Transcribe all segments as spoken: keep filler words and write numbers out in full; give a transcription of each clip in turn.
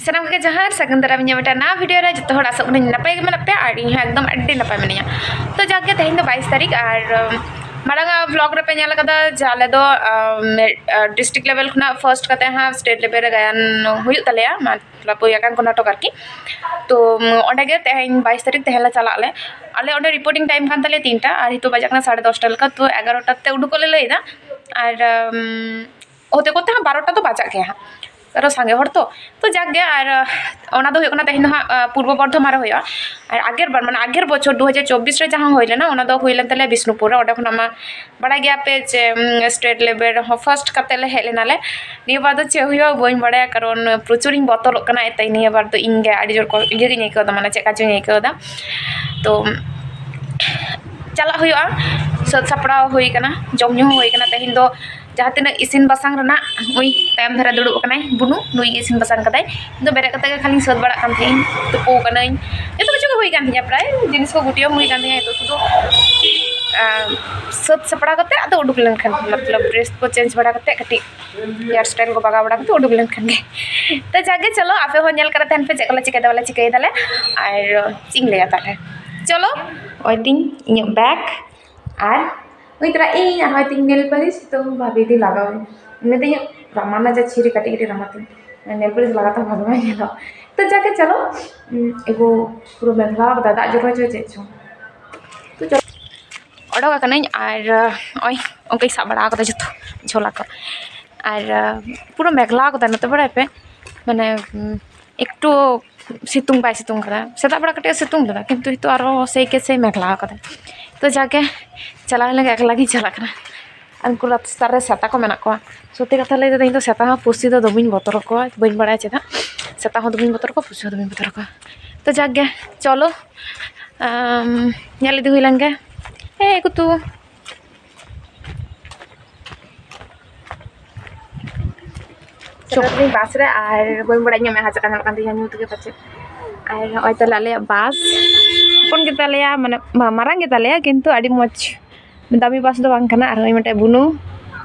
ᱥᱟᱱᱟᱢ ᱠᱚᱜᱮ ᱡᱚᱦᱟᱨ, ᱥᱟᱹᱜᱩᱱ ᱫᱟᱨᱟᱢ᱾ ᱤᱧᱟᱹᱜ ᱢᱤᱫᱴᱟᱝ ᱱᱟᱣᱟ ᱵᱷᱤᱰᱤᱭᱳ ᱨᱮ ᱡᱚᱛᱚ ᱦᱚᱲ ᱟᱥᱚᱜ ᱠᱟᱹᱱᱟᱹᱧ ᱱᱟᱯᱟᱭ ᱜᱮ ᱢᱮᱱᱟᱜ ᱯᱮᱭᱟ, ᱟᱨ ᱤᱧ ᱦᱚᱸ ᱮᱠᱫᱚᱢ ᱟᱹᱰᱤ ᱱᱟᱯᱟᱭ ᱢᱤᱱᱟᱹᱧᱟ᱾ ᱛᱚ ᱡᱟᱠ ᱜᱮ, ᱛᱮᱦᱮᱧ ᱫᱚ ᱵᱟᱭᱤᱥ ᱛᱟᱹᱨᱤᱠᱷ, ᱟᱨ ᱢᱟᱲᱟᱝ ᱟᱜ ᱵᱷᱞᱚᱜ ᱨᱮᱯᱮ ᱧᱮᱞ ᱟᱠᱟᱫᱟ ᱡᱮ ᱟᱞᱮ ᱫᱚ ᱰᱤᱥᱴᱨᱤᱠᱴ ᱞᱮᱵᱮᱞ ᱠᱷᱚᱱᱟᱜ ᱯᱷᱟᱥᱴ ᱠᱟᱛᱮ ᱦᱟᱸᱜ ᱥᱴᱮᱴ ᱞᱮᱵᱮᱞ ᱨᱮ ᱜᱟᱭᱟᱱ ᱦᱩᱭᱩᱜ ᱛᱟᱞᱮᱭᱟ, ᱢᱚᱛᱞᱚᱵ ᱳᱭ ᱮᱠᱟᱝᱠᱚ ᱱᱟᱴᱚᱠ ᱟᱨᱠᱤ᱾ ᱛᱚ ᱚᱸᱰᱮ ᱜᱮ ᱛᱮᱦᱮᱧ ᱵᱟᱭᱤᱥ ᱛᱟᱹᱨᱤᱠᱷ ᱛᱮᱦᱮᱧ ᱞᱮ ᱪᱟᱞᱟᱜ ᱟᱞᱮ᱾ ᱟᱞᱮ ᱚᱸᱰᱮ ᱨᱤᱯᱳᱨᱴᱤᱝ ᱴᱟᱭᱤᱢ ᱠᱟᱱ ᱛᱟᱞᱮᱭᱟ ᱛᱤᱱᱴᱟ, ᱟᱨ ᱱᱤᱛᱚᱜ ᱵᱟᱡᱟᱜ ᱠᱟᱱᱟ ᱥᱟᱲᱮ ᱫᱚᱥᱴᱟ ᱞᱮᱠᱟ᱾ ᱛᱚ ᱮᱜᱟᱨᱚᱴᱟ ᱛᱮ ᱩᱰᱩᱠᱚᱜ ᱞᱮ ᱞᱟᱹᱭᱫᱟ, ᱟᱨ ᱦᱚᱛᱮ ᱠᱚᱛᱮ ᱦᱚᱸ ᱵᱟᱨᱚᱴᱟ ᱫᱚ ᱵᱟᱡᱟᱜ ᱜᱮᱭᱟ ᱦᱟᱸᱜ, ᱟᱨᱚ ᱥᱟᱸᱜᱮ ᱦᱚᱲ ᱛᱚ᱾ ᱛᱚ ᱡᱟᱠ ᱜᱮ, ᱟᱨ ᱚᱱᱟ ᱫᱚ ᱦᱩᱭᱩᱜ ᱠᱟᱱᱟ ᱛᱮᱦᱮᱧ ᱫᱚ ᱦᱟᱸᱜ ᱯᱩᱨᱵᱚ ᱵᱚᱨᱫᱷᱚᱢᱟᱱ ᱨᱮ ᱦᱩᱭᱩᱜᱼᱟ᱾ ᱟᱨ ᱟᱜᱮᱨ ᱵᱟᱨ, ᱢᱟᱱᱮ ᱟᱜᱮᱨ ᱵᱚᱪᱷᱚᱨ ᱫᱩ ᱦᱟᱡᱟᱨ ᱪᱚᱵᱵᱤᱥ ᱨᱮ ᱡᱟᱦᱟᱸ ᱦᱩᱭ ᱞᱮᱱᱟ, ᱚᱱᱟ ᱫᱚ ᱦᱩᱭ ᱞᱮᱱ ᱛᱟᱞᱮᱭᱟ ᱵᱤᱥᱱᱩᱯᱩᱨ ᱨᱮ᱾ ᱚᱸᱰᱮ ᱠᱷᱚᱱᱟᱜ ᱢᱟ ᱵᱟᱲᱟᱭ ᱜᱮᱭᱟᱯᱮ ᱡᱮ ᱥᱴᱮᱴ ᱞᱮᱵᱮᱞ ᱨᱮᱦᱚᱸ ᱯᱷᱟᱥᱴ ᱠᱟᱛᱮ ᱞᱮ ᱦᱮᱡ ᱞᱮᱱᱟᱞᱮ᱾ ᱱᱤᱭᱟᱹ ᱵᱟᱨ ᱫᱚ ᱪᱮᱫ ᱦᱩᱭᱩᱜᱼᱟ ᱵᱟᱹᱧ ᱵᱟᱲᱟᱭᱟ, ᱠᱟᱨᱚᱱ ᱯᱨᱚᱪᱩᱨᱤᱧ ᱵᱚᱛᱚᱨᱚᱜ ᱠᱟᱱᱟ᱾ ᱮᱛᱮ ᱱᱤᱭᱟᱹ ᱵᱟᱨ ᱫᱚ ᱤᱧ ᱜᱮ ᱟᱹᱰᱤ ᱡᱳᱨ ᱠᱚ ᱤᱭᱟᱹ ᱜᱤᱧ ᱟᱹᱭᱠᱟᱹᱣ ᱮᱫᱟ, ᱢᱟᱱᱮ ᱪᱮᱫ ᱠᱟ ᱪᱚᱧ ᱟᱹᱭᱠᱟᱹᱣ ᱮᱫᱟ᱾ ᱛᱚ ᱪᱟᱞᱟᱜ ᱦᱩᱭᱩᱜᱼᱟ, ᱥᱟᱹᱛ ᱥᱟᱯᱲᱟᱣ ᱦᱩᱭ ᱠᱟᱱᱟ, ᱡᱚᱢ ᱧᱩ ᱦᱚᱸ ᱦᱩᱭ ᱠᱟᱱᱟ᱾ ᱛᱮᱦᱮᱧ ᱫᱚ ᱡᱟᱦᱟᱸ ᱛᱤᱱᱟᱹᱜ ᱤᱥᱤᱱ ᱵᱟᱥᱟᱝ ᱨᱮᱱᱟᱜ, ᱩᱱᱤ ᱛᱟᱭᱚᱢ ᱫᱷᱟᱨᱮ ᱫᱩᱲᱩᱵ ᱟᱠᱟᱱᱟᱭ ᱵᱩᱱᱩ, ᱱᱩᱭ ᱤᱥᱤᱱ ᱵᱟᱥᱟᱝ ᱠᱟᱫᱟᱭ᱾ ᱤᱧ ᱫᱚ ᱵᱮᱨᱮᱫ ᱠᱟᱛᱮ ᱜᱮ ᱠᱷᱟᱹᱞᱤᱧ ᱥᱟᱹᱛ ᱵᱟᱲᱟᱜ ᱠᱟᱱ ᱛᱟᱦᱮᱸᱧ, ᱛᱩᱯᱩ ᱠᱟᱹᱱᱟᱹᱧ, ᱡᱚᱛᱚ ᱠᱤᱪᱷᱩ ᱜᱮ ᱦᱩᱭ ᱠᱟᱱ ᱛᱤᱧᱟ, ᱯᱨᱟᱭ ᱡᱤᱱᱤᱥ ᱠᱚ ᱜᱩᱴᱭᱟᱹᱣ ᱦᱩᱭ ᱠᱟᱱ ᱛᱤᱧᱟ᱾ ᱱᱤᱛᱚᱜ ᱥᱩᱫᱷᱩ ᱟᱸ, ᱥᱟᱹᱛ ᱥᱟᱯᱲᱟᱣ ᱠᱟᱛᱮ ᱟᱫᱚ ᱩᱰᱩᱠ ᱞᱮᱱᱠᱷᱟᱱ, ᱢᱚᱛᱞᱚᱵ ᱰᱨᱮᱥ ᱠᱚ ᱪᱮᱧᱡᱽ ᱵᱟᱲᱟ ᱠᱟᱛᱮ, ᱠᱟᱹᱴᱤᱡ ᱦᱮᱭᱟᱨ ᱥᱴᱟᱭᱤᱞ ᱠᱚ ᱵᱟᱜᱟᱣ ᱵᱟᱲᱟ ᱠᱟᱛᱮ ᱩᱰᱩᱠ ᱞᱮᱱᱠᱷᱟᱱ ᱜᱮ᱾ ᱛᱚ ᱡᱟᱜᱮ ᱪᱚᱞᱚ, ᱟᱯᱮ ᱦᱚᱸ ᱧᱮᱞ ᱠᱟᱛᱮ ᱛᱟᱦᱮᱱ ᱯᱮ ᱪᱮᱫ ᱠᱚᱞᱮ ᱪᱤᱠᱟᱹᱭ ᱫᱟᱞᱮ ᱪᱤᱠᱟᱹᱭ ᱫᱟᱞᱮ, ᱟᱨ ᱪᱮᱫ ᱤᱧ ᱞᱟᱹᱭᱟ ᱛᱟᱦᱞᱮ᱾ ᱪᱚᱞᱚ, ᱚᱭ ᱛᱤᱧ ᱤᱧᱟᱹᱜ ᱵᱮᱜᱽ, ᱟᱨ ᱩᱱᱤ ᱛᱚᱨᱟ ᱤᱧ ᱟᱨ ᱦᱚᱭᱛᱳ ᱤᱧ ᱱᱮᱞ ᱯᱟᱹᱞᱤᱥ ᱛᱚ ᱵᱷᱟᱵᱤ ᱫᱤ ᱞᱟᱜᱟᱣ ᱤᱧ᱾ ᱢᱮᱱᱫᱟᱹᱧ ᱨᱟᱢᱟ ᱨᱮᱱᱟᱜ ᱡᱟ ᱪᱷᱤᱨᱤ ᱠᱟᱹᱴᱤᱡ ᱠᱟᱹᱴᱤᱡ ᱨᱟᱢᱟ ᱛᱤᱧ, ᱱᱮᱞ ᱯᱟᱹᱞᱤᱥ ᱞᱟᱜᱟᱣ ᱛᱮᱦᱚᱸ ᱵᱷᱟᱜᱮ ᱵᱟᱝ ᱧᱮᱞᱚᱜ᱾ ᱛᱚ ᱡᱟᱜᱮ ᱪᱚᱞᱚ, ᱩᱸ, ᱮᱜᱳ ᱯᱩᱨᱟᱹ ᱢᱮᱜᱷᱞᱟ ᱠᱟᱫᱟ, ᱫᱟᱜ ᱡᱚᱨᱚ ᱦᱚᱪᱚᱭ ᱪᱮᱫ ᱪᱚᱝ᱾ ᱛᱚ ᱪᱚᱞᱚ, ᱚᱰᱚᱠ ᱟᱠᱟᱱᱟᱹᱧ ᱟᱨ, ᱟᱸ, ᱱᱚᱜᱼᱚᱭ ᱚᱱᱠᱟᱧ ᱥᱟᱵ ᱵᱟᱲᱟ ᱠᱟᱫᱟ ᱡᱚᱛᱚ ᱡᱷᱚᱞᱟ ᱠᱚ᱾ ᱟᱨ, ᱟᱸ, ᱯᱩᱨᱟᱹ ᱢᱮᱜᱷᱞᱟ ᱠᱟᱫᱟ ᱱᱚᱛᱮ, ᱵᱟᱲᱟᱭ ᱯᱮ, ᱢᱟᱱᱮ, ᱩᱸ, ᱮᱠᱴᱩ ᱥᱤᱛᱩᱝ ᱵᱟᱭ ᱥᱤᱛᱩᱝ ᱠᱟᱫᱟ᱾ ᱥᱮᱛᱟᱜ ᱵᱮᱲᱟ ᱠᱟᱹᱴᱤᱡ ᱮ ᱥᱤᱛᱩᱝ ᱞᱮᱫᱟ, ᱠᱤᱱᱛᱩ ᱱᱤᱛᱚᱜ ᱟᱨᱚ ᱥᱮᱭ ᱠᱮ ᱥᱮᱭ ᱢᱮᱜᱷᱞᱟ ᱠᱟᱫᱟ᱾ ᱛᱚ ᱡᱟᱜᱮ ᱪᱟᱞᱟᱣ ᱞᱮᱱ ᱜᱮ, ᱮᱠᱞᱟ ᱜᱤᱧ ᱪᱟᱞᱟᱜ ᱠᱟᱱᱟ᱾ ᱟᱨ ᱩᱱᱠᱩ ᱨᱟᱥᱛᱟ ᱨᱮ ᱥᱮᱛᱟ ᱠᱚ ᱢᱮᱱᱟᱜ ᱠᱚᱣᱟ᱾ ᱥᱚᱛᱛᱤ ᱠᱟᱛᱷᱟ ᱞᱟᱹᱭ ᱛᱮᱫᱚ ᱤᱧ ᱫᱚ ᱥᱮᱛᱟ ᱦᱚᱸ ᱯᱩᱥᱤ ᱫᱚ ᱫᱚᱢᱮᱧ ᱵᱚᱛᱚᱨ ᱟᱠᱚᱣᱟ, ᱵᱟᱹᱧ ᱵᱟᱲᱟᱭᱟ ᱪᱮᱫᱟᱜ᱾ ᱥᱮᱛᱟ ᱦᱚᱸ ᱫᱚᱢᱮᱧ ᱵᱚᱛᱚᱨ ᱟᱠᱚᱣᱟ, ᱯᱩᱥᱤ ᱦᱚᱸ ᱫᱚᱢᱮᱧ ᱵᱚᱛᱚᱨ ᱟᱠᱚᱣᱟ᱾ ᱛᱚ ᱡᱟᱠ ᱜᱮ, ᱪᱚᱞᱚ, ᱟᱢ, ᱧᱮᱞ ᱤᱫᱤ ᱦᱩᱭ ᱞᱮᱱ ᱜᱮ᱾ ᱦᱮᱸ, ᱠᱩᱛᱩ᱾ ᱥᱮᱴᱮᱨ ᱱᱟᱹᱧ ᱵᱟᱥ ᱨᱮ, ᱟᱨ ᱵᱟᱹᱧ ᱵᱟᱲᱟᱭ ᱤᱧᱟᱹᱜ ᱢᱮᱫᱦᱟ ᱪᱮᱫ ᱞᱮᱠᱟ ᱧᱮᱞᱚᱜ ᱠᱟᱱ ᱛᱤᱧᱟ, ᱧᱩᱛ ᱜᱮ ᱯᱟᱪᱮᱫ᱾ ᱟᱨ ᱱᱚᱜᱼᱚᱭ ᱛᱟᱦᱞᱮ ᱟᱞᱮᱭᱟᱜ ᱵᱟᱥ ᱦᱚᱯᱚᱱ ᱜᱮᱛᱟᱞᱮᱭᱟ, ᱢᱟᱱᱮ ᱢᱟ-, ᱢᱟᱨᱟᱝ ᱜᱮᱛᱟᱞᱮᱭᱟ, ᱠᱤᱱᱛᱩ ᱟᱹᱰᱤ ᱢᱚᱡᱽ, ᱫᱟᱢᱤ ᱵᱟᱥ ᱫᱚ ᱵᱟᱝ ᱠᱟᱱᱟ᱾ ᱟᱨ ᱱᱚᱜᱼᱚᱭ ᱢᱤᱫᱴᱮᱱ ᱵᱩᱱᱩ,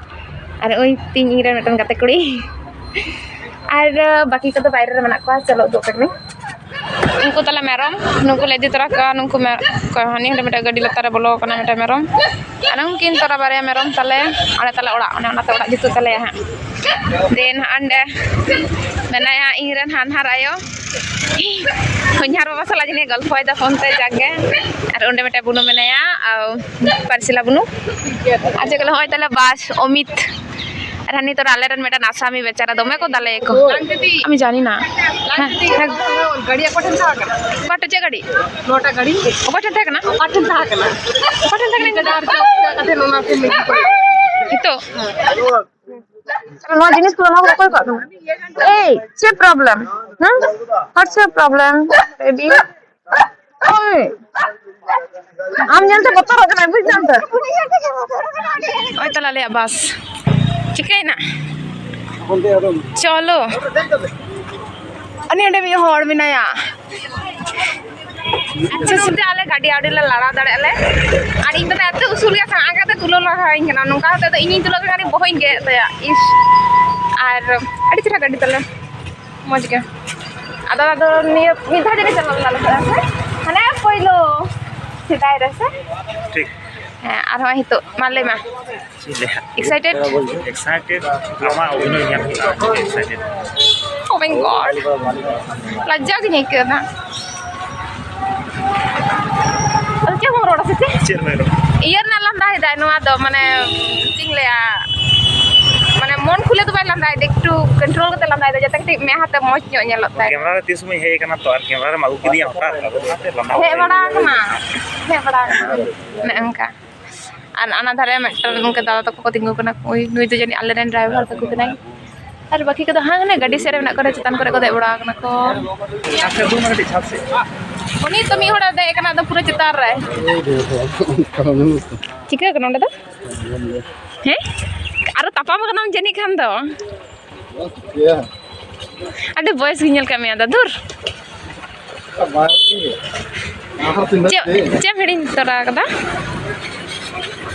ᱟᱨ ᱱᱚᱜᱼᱚᱭ ᱛᱤᱧ ᱤᱧ ᱨᱮᱱ ᱢᱤᱫᱴᱮᱱ ᱜᱟᱛᱮ ᱠᱩᱲᱤ᱾ ᱟᱨ ᱵᱟᱹᱠᱤ ᱠᱚᱫᱚ ᱵᱟᱭᱨᱮ ᱨᱮ ᱢᱮᱱᱟᱜ ᱠᱚᱣᱟ, ᱪᱚᱞᱚ ᱩᱫᱩᱜ ᱟᱯᱮ ᱠᱟᱹᱱᱟᱹᱧ᱾ ᱩᱱᱠᱩ ᱛᱟᱞᱮ ᱢᱮᱨᱚᱢ, ᱱᱩᱠᱩ ᱞᱮ ᱤᱫᱤ ᱛᱚᱨᱟ ᱠᱚᱣᱟ᱾ ᱱᱩᱠᱩ ᱢᱮ-, ᱠᱚ ᱦᱟᱹᱱᱤ ᱦᱟᱸᱰᱮ ᱢᱤᱫᱴᱮᱱ ᱜᱟᱹᱰᱤ ᱞᱟᱛᱟᱨ ᱨᱮ ᱵᱚᱞᱚ ᱟᱠᱟᱱᱟ ᱢᱤᱫᱴᱮᱱ ᱢᱮᱨᱚᱢ, ᱟᱨ ᱩᱱᱠᱤᱱ ᱛᱚᱨᱟ ᱵᱟᱨᱭᱟ ᱢᱮᱨᱚᱢ ᱛᱟᱞᱮ ᱚᱸᱰᱮ ᱛᱟᱞᱮ ᱚᱲᱟᱜ, ᱚᱱᱮ ᱚᱱᱟᱛᱮ ᱚᱲᱟᱜ ᱡᱩᱛᱩᱜ ᱛᱟᱞᱮᱭᱟ ᱦᱟᱸᱜ᱾ ᱫᱮᱱ ᱦᱟᱸᱜ ᱚᱸᱰᱮ ᱢᱮᱱᱟᱭᱟ ᱤᱧ ᱨᱮᱱ ᱦᱟᱱᱦᱟᱨ ᱟᱭᱳ, ᱦᱚᱧᱦᱟᱨ ᱵᱟᱵᱟ ᱥᱟᱞᱟᱜ ᱡᱟᱹᱱᱤᱡ ᱜᱚᱞᱯᱷᱚᱭᱮᱫᱟ ᱯᱷᱳᱱ ᱛᱮ ᱡᱟᱜᱮ᱾ ᱟᱨ ᱚᱸᱰᱮ ᱢᱤᱫᱴᱮᱱ ᱵᱩᱱᱩ ᱢᱮᱱᱟᱭᱟ, ᱟᱨ ᱯᱟᱨᱥᱤᱞᱟ ᱵᱩᱱᱩ᱾ ᱟᱨ ᱪᱮᱫ ᱠᱚ ᱞᱟᱹᱭᱟ, ᱦᱚᱸᱜᱼᱚᱭ ᱛᱟᱞᱮ ᱵᱟᱥ ᱚᱢᱤᱛ, ᱟᱨ ᱦᱟᱹᱱᱤ ᱛᱚᱨᱟ ᱟᱞᱮᱨᱮᱱ ᱢᱤᱫᱴᱮᱱ ᱟᱥᱟᱢᱤ ᱵᱮᱪᱟᱨᱟ ᱫᱚᱢᱮ ᱠᱚ ᱫᱟᱞᱮᱭᱟᱠᱚ᱾ ᱞᱟᱝ ᱫᱤᱫᱤ᱾ ᱟᱢ ᱡᱟᱱᱤ ᱱᱟ᱾ ᱞᱟᱝ ᱦᱮᱸ, ᱫᱤᱫᱤ, ᱦᱮᱸ᱾ ᱜᱟᱹᱰᱤ ᱚᱠᱚᱭ ᱴᱷᱮᱱ ᱛᱟᱦᱮᱸ ᱠᱟᱱᱟ? ᱚᱠᱟᱴᱟᱜ ᱪᱮᱫ ᱜᱟᱹᱰᱤ? ᱱᱚᱣᱟᱴᱟᱜ ᱜᱟᱹᱰᱤ᱾ ᱚᱠᱚᱭ ᱴᱷᱮᱱ ᱛᱟᱦᱮᱸ ᱠᱟᱱᱟ? ᱚᱠᱟ ᱴᱷᱮᱱ ᱛᱟᱦᱮᱸ ᱠᱟᱱᱟ? ᱤᱧ ᱫᱚ ᱰᱟᱦᱟᱨ ᱪᱚᱠ ᱥᱮᱫ ᱠᱟᱛᱮ ᱱᱚᱣᱟ ᱠᱚ ᱢᱤᱫ ᱱᱤᱛᱚᱜ? ᱱᱚᱣᱟ ᱡᱤᱱᱤᱥ ᱠᱚ ᱱᱚᱣᱟ ᱠᱚ ᱚᱠᱚᱭ ᱠᱚᱣᱟᱜ ᱠᱟᱱᱟ? ᱮᱭ, ᱪᱮᱫ problem? ᱦᱩᱸ? ᱦᱚᱴ ᱪᱮᱫ problem, baby? ᱳᱭ, ᱟᱢ ᱧᱮᱞᱛᱮ ᱵᱚᱛᱚᱨᱚᱜ ᱠᱟᱱᱟᱭ, ᱵᱩᱡᱽ ᱫᱟᱢ ᱛᱚ? ᱳᱭ ᱛᱟᱦᱞᱮ ᱟᱞᱮᱭᱟᱜ ᱵᱟᱥ ᱪᱤᱠᱟᱹᱭᱮᱱᱟ? ᱪᱚᱞᱚ, ᱩᱱᱤ ᱚᱸᱰᱮ ᱢᱤᱫ ᱦᱚᱲ ᱢᱮᱱᱟᱭᱟ᱾ ᱟᱪᱪᱷᱟ, ᱥᱩᱫᱷᱩ ᱟᱞᱮ ᱜᱟᱹᱰᱤ ᱟᱹᱣᱨᱤ ᱞᱮ ᱞᱟᱲᱟᱣ ᱫᱟᱲᱮᱭᱟᱜᱼᱟ ᱞᱮ᱾ ᱟᱨ ᱤᱧ ᱫᱚ ᱮᱛᱚ ᱩᱥᱩᱞ ᱜᱮᱭᱟ, ᱥᱟᱬᱟ ᱠᱟᱛᱮ ᱛᱩᱞᱟᱹᱣ ᱞᱟᱜᱟᱣᱤᱧ ᱠᱟᱱᱟ᱾ ᱱᱚᱝᱠᱟ ᱠᱟᱛᱮ ᱫᱚ ᱤᱧᱤᱧ ᱛᱩᱞᱟᱹᱣ ᱠᱮᱫᱟ, ᱵᱚᱦᱚᱜ ᱤᱧ ᱜᱮᱫ ᱛᱟᱭᱟ᱾ ᱤᱥ, ᱟᱨ ᱟᱹᱰᱤ ᱪᱮᱦᱨᱟ ᱜᱟᱹᱰᱤ ᱛᱟᱞᱮ, ᱢᱚᱡᱽ ᱜᱮ᱾ ᱟᱫᱚ, ᱟᱫᱚ ᱱᱤᱭᱟᱹ ᱢᱤᱫ ᱫᱷᱟᱣ ᱡᱟᱹᱱᱤᱡ ᱪᱟᱞᱟᱣ ᱞᱮᱱᱟ ᱞᱮ ᱥᱮ? ᱦᱟᱱᱮ ᱯᱳᱭᱞᱳ ᱥᱮᱫᱟᱭ ᱨᱮ ᱥᱮ? ᱴᱷᱤᱠ᱾ ᱦᱮᱸ, ᱟᱨᱦᱚᱸ ᱱᱤᱛᱚᱜ ᱢᱟ ᱞᱟᱹᱭ ᱢᱮ᱾ ᱪᱮᱫ ᱞᱟᱹᱭᱟ? Excited? Excited, ᱟᱢᱟᱜ ᱚᱵᱷᱤᱱᱚᱭ ᱧᱮᱞ ᱦᱩᱭᱩᱜᱼᱟ, excited᱾ Oh my God, ᱞᱟᱡᱟᱣ ᱜᱤᱧ ᱟᱹᱭᱠᱟᱹᱣ ᱮᱫᱟ᱾ ᱟᱫᱚ ᱪᱮᱫ ᱵᱟᱢ ᱨᱚᱲᱟ ᱥᱮ ᱪᱮᱫ? ᱪᱮᱫ ᱵᱟᱭ ᱨᱚᱲᱟ? ᱤᱭᱟᱹ ᱨᱮᱱᱟᱜ ᱞᱟᱸᱫᱟᱭᱮᱫᱟᱭ ᱱᱚᱣᱟ ᱫᱚ, ᱢᱟᱱᱮ, ᱪᱮᱫ ᱤᱧ ᱞᱟᱹᱭᱟ, ᱢᱟᱱᱮ, ᱢᱚᱱ ᱠᱷᱩᱞᱮ ᱫᱚ ᱵᱟᱭ ᱞᱟᱸᱫᱟᱭᱮᱫᱟ, ᱮᱠᱴᱩ control ᱠᱟᱛᱮ ᱞᱟᱸᱫᱟᱭᱮᱫᱟ, ᱡᱟᱛᱮ ᱠᱟᱹᱴᱤᱡ ᱢᱮᱫᱦᱟ ᱛᱮ ᱢᱚᱡᱽ ᱧᱚᱜ ᱧᱮᱞᱚᱜ ᱛᱟᱭ᱾ ᱠᱮᱢᱨᱟ ᱨᱮ ᱛᱤᱥ ᱥᱚᱢᱚᱭ ᱦᱮᱡ ᱟᱠᱟᱱᱟ ᱛᱚ, ᱟᱨ ᱠᱮᱢᱨᱟ ᱨᱮᱢ ᱟᱹᱜᱩ ᱠᱤᱫᱤᱧᱟ ᱦᱚᱴᱟᱛ, ᱟᱫᱚ ᱚᱱᱟᱛᱮ ᱞᱟᱸᱫᱟ ᱦᱮᱡ ᱵᱟᱲᱟ ᱟᱠᱟᱱᱟ, ᱦᱮᱡ ᱵᱟᱲᱟ ᱟᱠᱟᱱᱟ, ᱚᱱᱮ ᱚᱱᱠᱟ᱾ ᱟᱨ ᱚᱱᱟ ᱫᱷᱟᱨᱮ ᱢᱤᱫᱴᱟᱝ ᱩᱱᱠᱩ ᱫᱟᱫᱟ ᱛᱟᱠᱚ ᱠᱚ ᱛᱤᱸᱜᱩ ᱠᱟᱱᱟ, ᱩᱭ, ᱱᱩᱭ ᱫᱚ ᱡᱟᱹᱱᱤᱡ ᱟᱞᱮᱨᱮᱱ driver ᱛᱟᱠᱚ ᱠᱟᱱᱟᱭ᱾ ᱟᱨ ᱵᱟᱹᱠᱤ ᱠᱚᱫᱚ ᱦᱟᱸᱜ ᱦᱟᱱᱮ ᱜᱟᱹᱰᱤ ᱥᱮᱫ ᱨᱮ ᱢᱮᱱᱟᱜ ᱠᱚᱣᱟ, ᱪᱮᱛᱟᱱ ᱠᱚᱨᱮ ᱠᱚ ᱫᱮᱡ ᱵᱟᱲᱟ ᱟᱠᱟᱱᱟ ᱠᱚ᱾ ᱟᱪᱪᱷᱟ, ᱫᱩ ᱢᱤᱱᱤᱴ ᱪᱷᱟᱫ ᱥᱮᱫ᱾ ᱩᱱᱤ ᱛᱚ ᱢᱤᱫ ᱦᱚᱲᱮ ᱫᱮᱡ ᱟᱠᱟᱱᱟ, ᱟᱫᱚ ᱯᱩᱨᱟᱹ ᱪᱮᱛᱟᱱ ᱨᱮ᱾ ᱪᱤᱠᱟᱹ ᱠᱟᱱᱟ ᱚᱸᱰᱮ ᱫᱚ? ᱦᱮᱸ? ᱟᱨᱚ ᱛᱟᱯᱟᱢ ᱟᱠᱟᱱᱟᱢ ᱡᱟᱹᱱᱤᱡ ᱠᱷᱟᱱ ᱫᱚ᱾ ᱟᱹᱰᱤ ᱵᱚᱭᱮᱥ ᱜᱮ ᱧᱮᱞ ᱠᱟᱜ ᱢᱮᱭᱟ ᱫᱟ, ᱫᱷᱩᱨ᱾ ᱪᱮᱫ, ᱪᱮᱫ ᱮᱢ ᱦᱤᱲᱤᱧ ᱛᱚᱨᱟ ᱟᱠᱟᱫᱟ?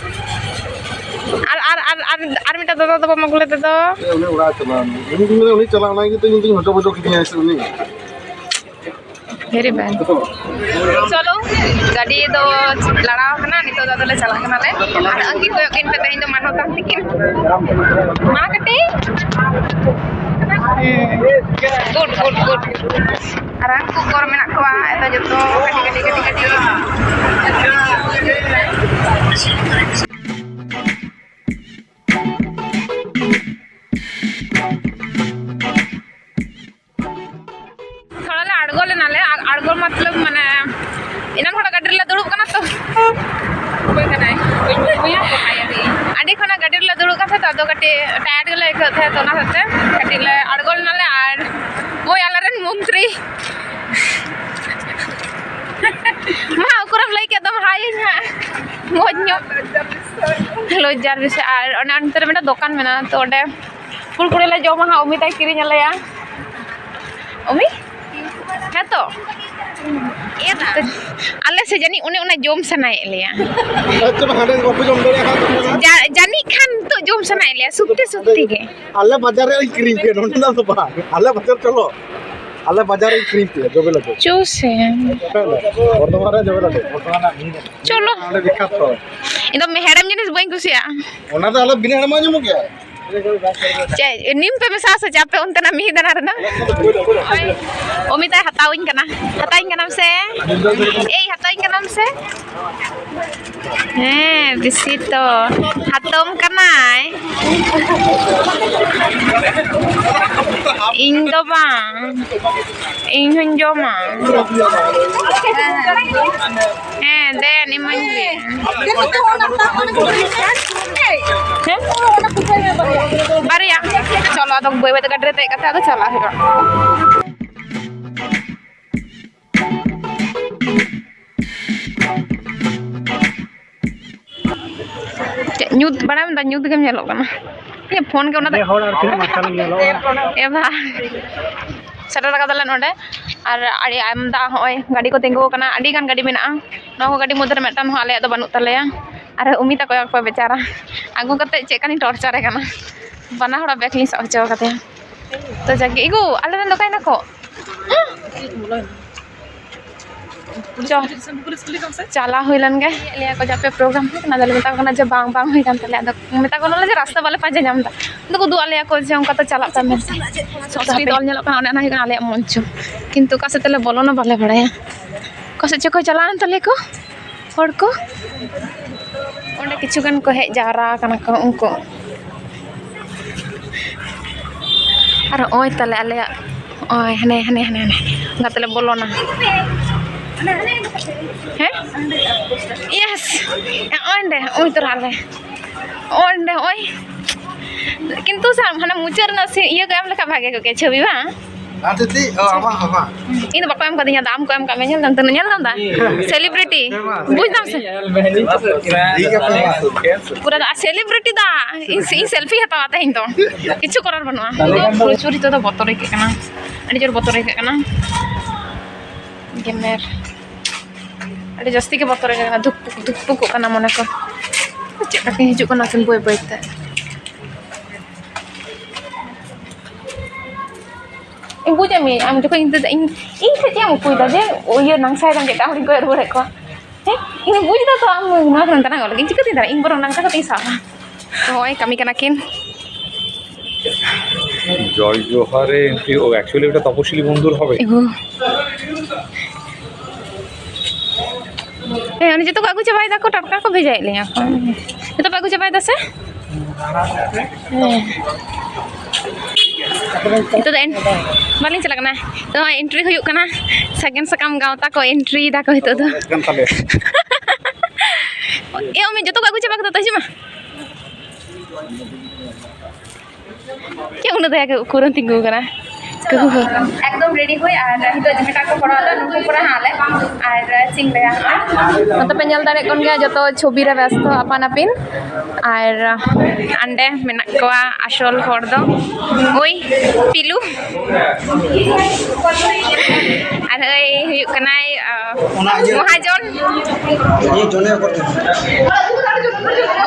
ᱟᱨ ᱟᱨ ᱟᱨ ᱟᱨ ᱢᱤᱫᱴᱟᱝ ᱫᱟᱫᱟ ᱫᱚ ᱵᱟᱢ ᱟᱹᱜᱩ ᱞᱮᱫᱮ ᱫᱚ? ᱩᱱᱤ ᱚᱲᱟᱜ ᱮ ᱪᱟᱞᱟᱣ ᱮᱱᱟ᱾ ᱤᱧ ᱫᱩᱧ ᱢᱮᱱᱟ ᱩᱱᱤ ᱪᱟᱞᱟᱣ ᱮᱱᱟᱭ ᱜᱮᱛᱚ, ᱤᱧ ᱫᱩᱧ ᱦᱚᱡᱚ ᱵᱚᱡᱚ ᱠᱮᱫᱮᱭᱟ ᱥᱮ ᱩᱱᱤ᱾ ᱵᱷᱮᱨᱤ ᱵᱮᱰ᱾ ᱪᱚᱞᱚ, ᱜᱟᱹᱰᱤ ᱫᱚ ᱞᱟᱲᱟᱣ ᱠᱟᱱᱟ, ᱱᱤᱛᱚᱜ ᱫᱚ ᱟᱫᱚᱞᱮ ᱪᱟᱞᱟᱜ ᱠᱟᱱᱟᱞᱮ᱾ ᱟᱨ ᱟᱹᱜᱤ ᱠᱚᱭᱚᱜ ᱠᱤᱱ ᱯᱮ, ᱛᱮᱦᱮᱧ ᱫᱚ ᱢᱟᱱᱚᱛᱟᱱ ᱛᱤᱠᱤᱱ᱾ ᱢᱟ ᱠᱟᱹᱴᱤᱡ᱾ ᱦᱩᱸ᱾ Good, good, good. ᱟᱨ ᱩᱱᱠᱩ ᱠᱚᱨ ᱢᱮᱱᱟᱜ ᱠᱚᱣᱟ, ᱮᱛᱚ ᱡᱚᱛᱚ ᱠᱟᱹᱴᱤᱡ, ᱠᱟᱹᱴᱤᱡ, ᱠᱟᱹᱴᱤᱡ, ᱠᱟᱹᱴᱤᱡ᱾ ᱛᱷᱚᱲᱟ ᱞᱮ ᱟᱬᱜᱚ ᱞᱮᱱᱟᱞᱮ, ᱟᱨ ᱟᱬᱜᱚ ᱢᱚᱛᱞᱚᱵ ᱢᱟᱱᱮ ᱮᱱᱟᱝ ᱠᱷᱚᱱᱟᱜ ᱜᱟᱹᱰᱤ ᱨᱮᱞᱮ ᱫᱩᱲᱩᱵ ᱠᱟᱱᱟ ᱛᱚ᱾ ᱚᱠᱚᱭ ᱠᱟᱱᱟᱭ? ᱚᱠᱚᱭ ᱠᱟᱱᱟᱭ? ᱟᱹᱰᱤ ᱠᱷᱚᱱᱟᱜ ᱜᱟᱹᱰᱤ ᱨᱮᱞᱮ ᱫᱩᱲᱩᱵ ᱠᱟᱱ ᱛᱟᱦᱮᱸ ᱛᱚ, ᱟᱫᱚ ᱠᱟᱹᱴᱤᱡ ᱴᱟᱭᱟᱨᱰ ᱜᱮᱞᱮ ᱟᱹᱭᱠᱟᱹᱣᱮᱫ ᱛᱟᱦᱮᱸ ᱛᱚ, ᱚᱱᱟ ᱦᱚᱛᱮᱡ ᱛᱮ ᱠᱟᱹᱴᱤᱡ ᱞᱮ ᱟᱬᱜᱚ ᱞᱮᱱᱟᱞᱮ᱾ ᱟᱨ ᱳᱭ ᱟᱞᱮᱨᱮᱱ ᱢᱚᱱᱛᱨᱤ ᱢᱟ ᱚᱠᱚᱨᱮᱢ ᱞᱟᱹᱭ ᱠᱮᱫ ᱫᱚᱢ ᱦᱟᱭ ᱟᱹᱧ ᱦᱟᱸᱜ ᱢᱚᱡᱽ ᱧᱚᱜ᱾ ᱞᱚᱡᱽᱡᱟᱨ ᱵᱤᱥᱚᱭ᱾ ᱟᱨ ᱚᱱᱮ ᱚᱱᱛᱮ ᱨᱮ ᱢᱤᱫᱴᱟᱝ ᱫᱚᱠᱟᱱ ᱢᱮᱱᱟᱜᱼᱟ, ᱛᱚ ᱚᱸᱰᱮ ᱠᱩᱲᱠᱩᱲᱮ ᱞᱮ ᱡᱚᱢᱟ ᱦᱟᱸᱜ, ᱚᱢᱤᱛᱟᱭ ᱠᱤᱨᱤᱧ ᱟᱞᱮᱭᱟ᱾ ᱚᱢᱤ? ᱦᱮᱸ ᱛᱚ? ᱟᱞᱮ ᱥᱮ ᱡᱟᱹᱱᱤᱡ ᱚᱱᱮ ᱚᱱᱟ ᱡᱚᱢ ᱥᱟᱱᱟᱭᱮᱫ ᱞᱮᱭᱟ᱾ ᱟᱪᱪᱷᱟ, ᱦᱟᱸᱰᱮ ᱵᱟᱯᱮ ᱡᱚᱢ ᱫᱟᱲᱮᱭᱟᱜᱼᱟ᱾ ᱡᱟ-, ᱡᱟᱹᱱᱤᱡ ᱠᱷᱟᱱ ᱱᱤᱛᱚᱜ ᱡᱚᱢ ᱥᱟᱱᱟᱭᱮᱫ ᱞᱮᱭᱟ, ᱥᱚᱛᱛᱤ ᱥᱚᱛᱛᱤ ᱜᱮ᱾ ᱟᱞᱮ ᱵᱟᱡᱟᱨ ᱨᱮ ᱠᱤᱨᱤᱧ ᱯᱮ, ᱱᱚᱸᱰᱮ ᱫᱚ ᱵᱟᱝ᱾ ᱟᱞᱮ ᱵᱟᱡᱟᱨ ᱪᱚᱞᱚ, ᱟᱞᱮ ᱵᱟᱡᱟᱨ ᱨᱮ ᱠᱤᱨᱤᱧ ᱯᱮ, ᱡᱚᱢᱮ ᱞᱟᱹᱜᱤᱫ᱾ ᱪᱚ ᱥᱮ᱾ ᱵᱚᱨᱫᱷᱚᱢᱟᱱ ᱨᱮ ᱡᱚᱢᱮ ᱞᱟᱹᱜᱤᱫ, ᱵᱚᱨᱫᱷᱚᱢᱟᱱ ᱨᱮᱱᱟᱜ ᱢᱤᱫ ᱪᱚᱞᱚ᱾ ᱚᱸᱰᱮ ᱵᱤᱠᱠᱷᱟᱛ ᱠᱚ᱾ ᱤᱧ ᱫᱚ ᱦᱮᱲᱮᱢ ᱡᱤᱱᱤᱥ ᱵᱟᱹᱧ ᱠᱩᱥᱤᱭᱟᱜᱼᱟ᱾ ᱚᱱᱟ ᱫᱚ ᱟᱞᱮ ᱵᱤᱱᱟᱹ ᱦᱮᱲᱮᱢᱟᱜ ᱧᱟᱢᱚᱜ ᱜᱮᱭᱟ᱾ ᱪᱮᱫ ᱱᱤᱢ ᱯᱮ ᱢᱮᱥᱟ ᱥᱮ ᱪᱮᱫ ᱟᱯᱮ ᱚᱱᱛᱮᱱᱟᱜ ᱢᱤᱦᱤᱫᱟᱱᱟ ᱨᱮᱫᱚ? ᱚᱢᱤᱛᱟᱭ ᱦᱟᱛᱟᱣᱟᱹᱧ ᱠᱟᱱᱟ, ᱦᱟᱛᱟᱣᱟᱹᱧ ᱠᱟᱱᱟᱢ ᱥᱮ? ᱮᱭ, ᱦᱟᱛᱟᱣᱟᱹᱧ ᱠᱟᱱᱟᱢ ᱥᱮ? ᱦᱮᱸ, ᱵᱮᱥᱤ ᱛᱚ ᱦᱟᱛᱚᱢ ᱠᱟᱱᱟᱭ᱾ ᱤᱧ ᱫᱚ ᱵᱟᱝ, ᱤᱧ ᱦᱚᱧ ᱡᱚᱢᱟ᱾ ᱦᱮᱸ, ᱫᱮᱱ ᱤᱢᱟᱹᱧ ᱵᱤᱱ᱾ ᱦᱮᱸ? ᱵᱟᱨᱭᱟ᱾ ᱪᱚᱞᱚ, ᱟᱫᱚ ᱵᱟᱹᱭ ᱵᱟᱹᱭ ᱛᱮ ᱜᱟᱹᱰᱤ ᱨᱮ ᱫᱮᱡ ᱠᱟᱛᱮ ᱟᱫᱚ ᱪᱟᱞᱟᱜ ᱦᱩᱭᱩᱜᱼᱟ᱾ ᱪᱮᱫ ᱧᱩᱛ ᱵᱟᱲᱟᱭ ᱢᱮ, ᱧᱩᱛ ᱜᱮᱢ ᱧᱮᱞᱚᱜ ᱠᱟᱱᱟ᱾ ᱤᱧᱟᱹᱜ ᱯᱷᱳᱱ ᱜᱮ ᱚᱱᱟ ᱫᱚ ᱱᱮ ᱦᱚᱲ ᱟᱨ ᱛᱤᱱᱟᱹᱜ ᱢᱟᱨᱥᱟᱞ ᱮᱢ ᱧᱮᱞᱚᱜᱼᱟ? ᱮ ᱵᱷᱟᱭ, ᱥᱮᱴᱮᱨ ᱠᱟᱫᱟᱞᱮ ᱱᱚᱰᱮ᱾ ᱟᱨ ᱟᱹᱰᱤ ᱟᱢᱫᱟ ᱦᱚᱸᱜᱼᱚᱭ ᱜᱟᱹᱰᱤ ᱠᱚ ᱛᱤᱸᱜᱩ ᱟᱠᱟᱱᱟ, ᱟᱹᱰᱤ ᱜᱟᱱ ᱜᱟᱹᱰᱤ ᱢᱮᱱᱟᱜᱼᱟ᱾ ᱱᱚᱣᱟ ᱠᱚ ᱜᱟᱹᱰᱤ ᱢᱚᱫᱽᱫᱷᱮ ᱨᱮ ᱢᱤᱫᱴᱟᱝ ᱦᱚᱸ ᱟᱞᱮᱭᱟᱜ ᱫᱚ ᱵᱟᱹᱱᱩᱜ ᱛᱟᱞᱮᱭᱟ᱾ ᱟᱨ ᱩᱢᱤ ᱛᱟᱠᱚ ᱠᱚ ᱵᱮᱪᱟᱨᱟ ᱟᱹᱜᱩ ᱠᱟᱛᱮ ᱪᱮᱫ ᱠᱟᱱᱤᱧ ᱴᱚᱨᱪᱟᱨᱮ ᱠᱟᱱᱟ᱾ ᱵᱟᱱᱟ ᱦᱚᱲᱟᱜ ᱵᱮᱜᱽ ᱞᱤᱧ ᱥᱟᱵ ᱦᱚᱪᱚ ᱠᱟᱫᱮᱭᱟ᱾ ᱛᱚ ᱡᱟᱜᱮ, ᱤᱜᱩ, ᱟᱞᱮ ᱨᱮᱱ ᱫᱚ ᱚᱠᱟᱭ ᱱᱟᱠᱚ? ᱪᱚ, ᱪᱟᱞᱟᱣ ᱦᱩᱭ ᱞᱮᱱ ᱜᱮ᱾ ᱞᱟᱹᱭᱟ ᱠᱚ ᱡᱮ ᱟᱯᱮ ᱯᱨᱳᱜᱨᱟᱢ ᱦᱩᱭ ᱠᱟᱱᱟ? ᱟᱫᱚ ᱞᱮ ᱢᱮᱛᱟ ᱠᱚ ᱠᱟᱱᱟ ᱡᱮ ᱵᱟᱝ, ᱵᱟᱝ ᱦᱩᱭ ᱠᱟᱱ ᱛᱟᱞᱮᱭᱟ᱾ ᱟᱫᱚ ᱢᱮᱛᱟ ᱠᱚ ᱠᱟᱱᱟᱞᱮ ᱡᱮ ᱨᱟᱥᱛᱟ ᱵᱟᱞᱮ ᱯᱟᱸᱡᱟ ᱧᱟᱢ ᱮᱫᱟ᱾ ᱟᱫᱚ ᱠᱚ ᱩᱫᱩᱜ ᱟᱞᱮᱭᱟ ᱠᱚ ᱡᱮ ᱚᱱᱠᱟ ᱛᱚ ᱪᱟᱞᱟᱜ ᱛᱟᱢᱮ᱾ ᱥᱚᱨᱚᱥᱚᱛᱤ ᱫᱚᱞ ᱧᱮᱞᱚᱜ ᱠᱟᱱᱟ, ᱚᱱᱮ ᱚᱱᱟ ᱦᱩᱭᱩᱜ ᱠᱟᱱᱟ ᱟᱞᱮᱭᱟᱜ ᱢᱚᱧᱪᱚ᱾ ᱠᱤᱱᱛᱩ ᱚᱠᱟ ᱥᱮᱫ ᱛᱮᱞᱮ ᱵᱚᱞᱚᱱᱟ ᱵᱟᱞᱮ ᱵᱟᱲᱟᱭᱟ᱾ ᱚᱠᱟ ᱥᱮᱫ ᱪᱚ ᱠᱚ ᱪᱟᱞᱟᱣᱮᱱ ᱛᱟᱞᱮᱭᱟ ᱠᱚ ᱦᱚᱲ ᱠᱚ᱾ ᱚᱸᱰᱮ ᱠᱤᱪᱷᱩ ᱜᱟᱱ ᱠᱚ ᱦᱮᱡ ᱡᱟᱣᱨᱟ ᱟᱠᱟᱱᱟ ᱠᱚ ᱩᱱᱠᱩ᱾ ᱟᱨ ᱱᱚᱜᱼᱚᱭ ᱛᱟᱞᱮ ᱟᱞᱮᱭᱟᱜ, ᱱᱚᱜᱼᱚᱭ ᱦᱟᱱᱮ, ᱦᱟᱱᱮ, ᱦᱟᱱᱮ, ᱦᱟᱱᱮ ᱚᱱᱠᱟ ᱛᱮᱞᱮ ᱵᱚᱞᱚᱱᱟ᱾ ᱦᱮᱸ? Yes! ᱱᱚᱜᱼᱚᱭ ᱚᱸᱰᱮ, ᱱᱚᱜᱼᱚᱭ ᱛᱚᱨᱟ ᱟᱞᱮ᱾ ᱱᱚᱜᱼᱚᱭ ᱚᱸᱰᱮ, ᱱᱚᱜᱼᱚᱭ᱾ ᱠᱤᱱᱛᱩ ᱥᱟ-, ᱦᱟᱱᱟ ᱢᱩᱪᱟᱹᱫ ᱨᱮᱱᱟᱜ ᱥᱤ-, ᱤᱭᱟᱹ ᱠᱚ ᱮᱢ ᱞᱮᱠᱷᱟᱱ ᱵᱷᱟᱜᱮ ᱠᱚᱜ ᱠᱮᱭᱟ ᱪᱷᱚᱵᱤ, ᱵᱟᱝ? ᱟᱨ ᱛᱤᱛᱤ, ᱚ, ᱟᱢᱟᱜ ᱦᱚᱸ ᱵᱟᱝ? ᱤᱧ ᱫᱚ ᱵᱟᱠᱚ ᱮᱢ ᱠᱟᱫᱤᱧᱟ, ᱫᱟᱢ ᱠᱚ ᱮᱢ ᱠᱟᱫ ᱢᱮᱭᱟ, ᱧᱮᱞ ᱫᱟᱢ ᱛᱤᱱᱟᱹᱜ, ᱧᱮᱞ ᱫᱟᱢ ᱫᱟ? Celebrity᱾ ᱵᱩᱡᱽ ᱫᱟᱢ ᱥᱮ? ᱴᱷᱤᱠ ᱜᱮᱭᱟ, ᱯᱷᱮᱢᱟᱥ᱾ ᱯᱩᱨᱟᱹ ᱫᱚ, ᱟᱨ celebrity ᱫᱟ, ᱤᱧ, ᱤᱧ selfie ᱦᱟᱛᱟᱣᱟ ᱛᱮᱦᱮᱧ ᱫᱚ, ᱠᱤᱪᱷᱩ ᱠᱚᱨᱟᱨ ᱵᱟᱹᱱᱩᱜᱼᱟ᱾ ᱛᱟᱦᱞᱮ ᱠᱷᱟᱱ ᱫᱚ ᱯᱨᱚᱪᱩᱨ ᱱᱤᱛᱚᱜ ᱫᱚ ᱵᱚᱛᱚᱨ ᱟᱹᱭᱠᱟᱹᱜ ᱠᱟᱱᱟ, ᱟᱹᱰᱤ ᱡᱳᱨ ᱵᱚᱛᱚᱨ ᱟᱹᱭᱠᱟᱹᱜ ᱠᱟᱱᱟ᱾ ᱜᱮᱢᱮᱨ, ᱟᱹᱰᱤ ᱡᱟᱹᱥᱛᱤ ᱜᱮ ᱵᱚᱛᱚᱨ ᱟᱹᱭᱠᱟᱹᱜ ᱠᱟᱱᱟ, ᱫᱷᱩᱠ ᱯᱩᱠ, ᱫᱷᱩᱠ ᱯᱩᱠᱚᱜ ᱠᱟᱱᱟ ᱢᱚᱱᱮ ᱠᱚ᱾ ᱪᱮᱫ ᱞᱮᱠᱟ ᱠᱤᱱ ᱦᱤᱡᱩᱜ ᱠᱟᱱᱟ ᱠᱤᱱ ᱵᱟᱹᱭ ᱵᱟᱹᱭ ᱛᱮ᱾ ᱤᱧ ᱵᱩᱡᱮᱫ ᱢᱤᱭᱟᱹᱧ, ᱟᱢ ᱡᱚᱠᱷᱚᱱ ᱤᱧ ᱫᱟᱹᱫᱟᱹ, ᱤᱧ, ᱤᱧ ᱴᱷᱮᱱ ᱪᱮᱫ ᱮᱢ ᱩᱠᱩᱭᱮᱫᱟ ᱡᱮ ᱤᱭᱟᱹ ᱱᱟᱝᱥᱟᱭ ᱫᱟᱢ, ᱪᱮᱫ ᱞᱮᱠᱟ ᱦᱚᱲᱤᱧ ᱠᱚᱭᱚᱜ ᱨᱩᱣᱟᱹᱲᱮᱫ ᱠᱚᱣᱟ? ᱦᱮᱸ, ᱤᱧ ᱵᱩᱡᱽ ᱮᱫᱟ ᱛᱚ ᱟᱢ ᱱᱚᱣᱟ ᱠᱷᱚᱱ ᱫᱟᱬᱟ ᱜᱚᱫ ᱞᱟᱹᱜᱤᱫ, ᱪᱤᱠᱟᱹᱛᱤᱧ ᱫᱟᱬᱟ? ᱤᱧ ᱵᱚᱨᱚᱝ ᱱᱟᱝᱠᱟ ᱠᱟᱛᱮᱧ ᱥᱟᱵᱟ᱾ ᱱᱚᱜᱼᱚᱭ ᱠᱟᱹᱢᱤ ᱠᱟᱱᱟ ᱠᱤᱱ᱾ জয় জোহারে এন্ট্রি। ও, actually ওটা তপশিলি বন্ধুর হবে। এগো। ᱦᱮᱸ, ᱩᱱᱤ ᱡᱚᱛᱚ ᱠᱚ ᱟᱹᱜᱩ ᱪᱟᱵᱟᱭ ᱫᱟᱠᱚ, ᱴᱟᱴᱠᱟ ᱠᱚ ᱵᱷᱮᱡᱟᱭᱮᱫ ᱞᱤᱧᱟ ᱠᱚ᱾ ᱡᱚᱛᱚ ᱯᱮ ᱟᱹᱜᱩ ᱪᱟᱵᱟᱭ ᱫᱟ ᱥᱮ? ᱦᱮᱸ᱾ ᱱᱤᱛᱚᱜ ᱫᱚ ᱮᱱ-, ᱵᱟᱹᱞᱤᱧ ᱪᱟᱞᱟᱜ ᱠᱟᱱᱟ᱾ ᱱᱚᱜᱼᱚᱭ entry ᱦᱩᱭᱩᱜ ᱠᱟᱱᱟ᱾ ᱥᱟᱜᱮᱱ ᱥᱟᱠᱟᱢ ᱜᱟᱶᱛᱟ ᱠᱚ entry ᱫᱟᱠᱚ ᱱᱤᱛᱚᱜ ᱫᱚ᱾ ᱮ, ᱩᱢᱤ, ᱡᱚᱛᱚ ᱠᱚ ᱟᱹᱜᱩ ᱪᱟᱵᱟ ᱠᱮᱫᱟ ᱛᱚ, ᱦᱤᱡᱩᱜ ᱢᱟ᱾ ᱪᱮᱫ ᱩᱱᱟᱹᱜ ᱫᱟᱭᱟ ᱜᱮ ᱩᱠᱩᱨᱮᱢ ᱛᱤᱸᱜᱩ ᱟᱠᱟᱱᱟ? ᱮᱠᱫᱚᱢ ready ᱦᱩᱭ, ᱟᱨ ᱱᱤᱛᱚᱜ ᱡᱮᱴᱟ ᱠᱚ ᱠᱚᱨᱟᱣ ᱮᱫᱟ, ᱱᱩᱠᱩ ᱠᱚᱨᱟᱣ ᱦᱟᱸᱜ ᱞᱮ, ᱟᱨ ᱪᱮᱫ ᱤᱧ ᱞᱟᱹᱭᱟ, ᱱᱚᱛᱮ ᱯᱮ ᱧᱮᱞ ᱫᱟᱲᱮᱭᱟᱜ ᱠᱟᱱ ᱜᱮᱭᱟ, ᱡᱚᱛᱚ ᱪᱷᱚᱵᱤ ᱨᱮ ᱵᱮᱥᱛᱚ ᱟᱯᱟᱱ ᱟᱹᱯᱤᱱ᱾ ᱟᱨ ᱟᱸᱰᱮ ᱢᱮᱱᱟᱜ ᱠᱚᱣᱟ ᱟᱥᱚᱞ ᱦᱚᱲ ᱫᱚ, ᱳᱭ ᱯᱤᱞᱩ᱾ ᱟᱨ ᱳᱭ ᱦᱩᱭᱩᱜ ᱠᱟᱱᱟᱭ, ᱟᱸ, ᱚᱱᱟ ᱤᱭᱟᱹ ᱢᱚᱦᱟᱡᱚᱱ᱾ ᱤᱭᱟᱹ ᱡᱚᱱᱮ ᱠᱚ᱾